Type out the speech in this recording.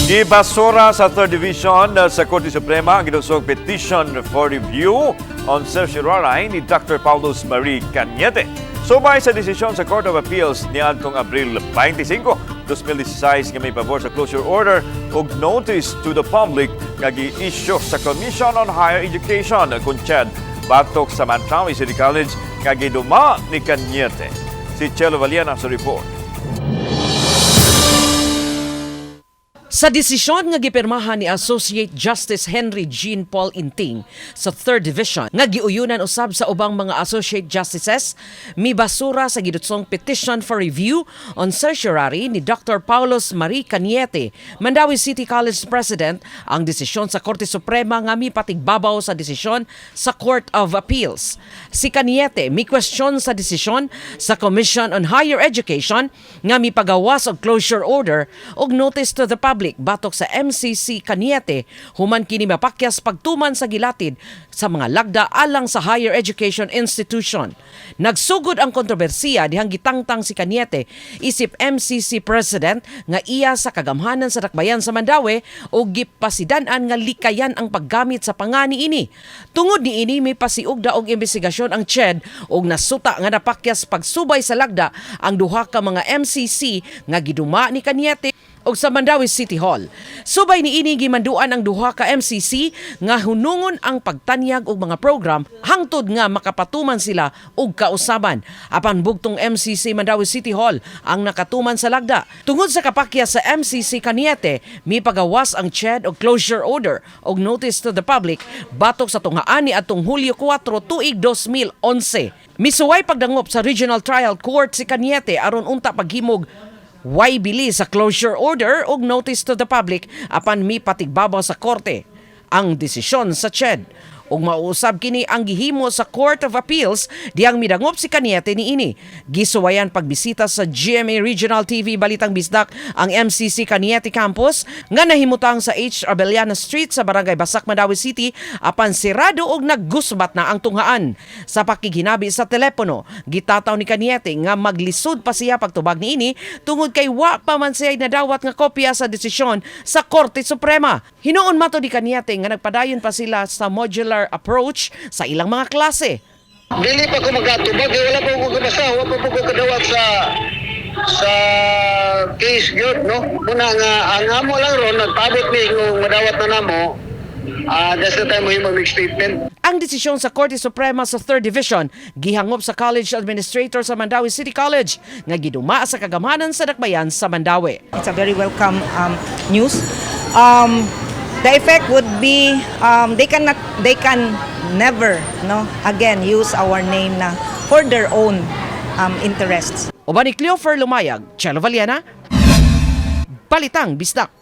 Gibasura sa Third Division sa Korte Suprema ang gidutsong petition for review on certiorari ni Dr. Paulos Marie Cañete. Subay sa desisyon sa Court of Appeals niadtong Abril 25, 2016 nga may pabor sa closure order ug notice to the public nga gi-issue sa Commission on Higher Education, kon CHED, batok sa Mandaue City College nga giduma ni Cañete. Si Chelo Valiana sa report. Sa desisyon nga gipirmahan ni Associate Justice Henry Jean Paul Inting sa Third Division nga giuyunan usab sa ubang mga Associate Justices, mibasura sa gidutsong petition for review on certiorari ni Dr. Paulos Marie Cañete, Mandaue City College President, ang desisyon sa Korte Suprema nga mipatigbabaw sa desisyon sa Court of Appeals. Si Cañete mi question sa desisyon sa Commission on Higher Education nga mipagawas og closure order ug notice to the public batok sa MCC Cañete human kini mapakyas pagtuman sa gilatid sa mga lagda alang sa higher education institution. Nagsugod ang kontrobersiya dihang gitangtang si Cañete isip MCC President nga iya sa kagamhanan sa dakbayan sa Mandaue ug gipasidan-an nga likayan ang paggamit sa pangani ini. Tungod niini, may pasiugda og investigasyon ang CHED ug nasuta nga napakyas pagsubay sa lagda ang duha ka mga MCC nga giduma ni Cañete ug sa Mandaue City Hall. Subay niini, gimanduan ang duha ka MCC nga hunungon ang pagtanyag og mga program hangtod nga makapatuman sila og kausaban. Apan bugtong MCC Mandaue City Hall ang nakatuman sa lagda. Tungod sa kapakya sa MCC Cañete, mipagawas ang CHED og closure order og notice to the public batok sa tunghaan ni atong Hulyo 4 tuig 2011. Misuway pagdangop sa Regional Trial Court si Cañete aron unta paghimog way bili sa closure order ug notice to the public, apan mipatigbabaw sa korte ang desisyon sa CHED. Ug mauusab kini ang gihimo sa Court of Appeals diyang midangop si Cañete niini. Gisuwayan pagbisita sa GMA Regional TV Balitang Bisdak ang MCC Cañete Campus nga nahimutang sa H. Abellana Street sa Barangay Basak, Mandaue City, apan sirado og naggusbat na ang tunghaan. Sa pakighinabi sa telepono, gitataw ni Cañete nga maglisod pa siya pagtubag niini tungod kay wa pa man siya nadawat nga kopya sa desisyon sa Korte Suprema. Hinuon mato ni Cañete nga nagpadayon pa sila sa modular approach sa ilang mga klase. Dili pa ko magatubag, eh, wala pa ko kabasa, wala pa ko kadawat sa case gyud, no. Muna nga ang amo lang ron nagpabot mi kung madawat na namo. Ah, that's the time mo mag statement. Ang desisyon sa Korte Suprema sa Third Division gihangop sa College Administrator sa Mandaue City College nga giduma sa kagamhanan sa dakbayan sa Mandaue. It's a very welcome news. The effect would be they cannot, they can never, no, again use our name na for their own interests. Uban ni Cleofer Lumayag, Chelo Valiana, Balitang Bisdak.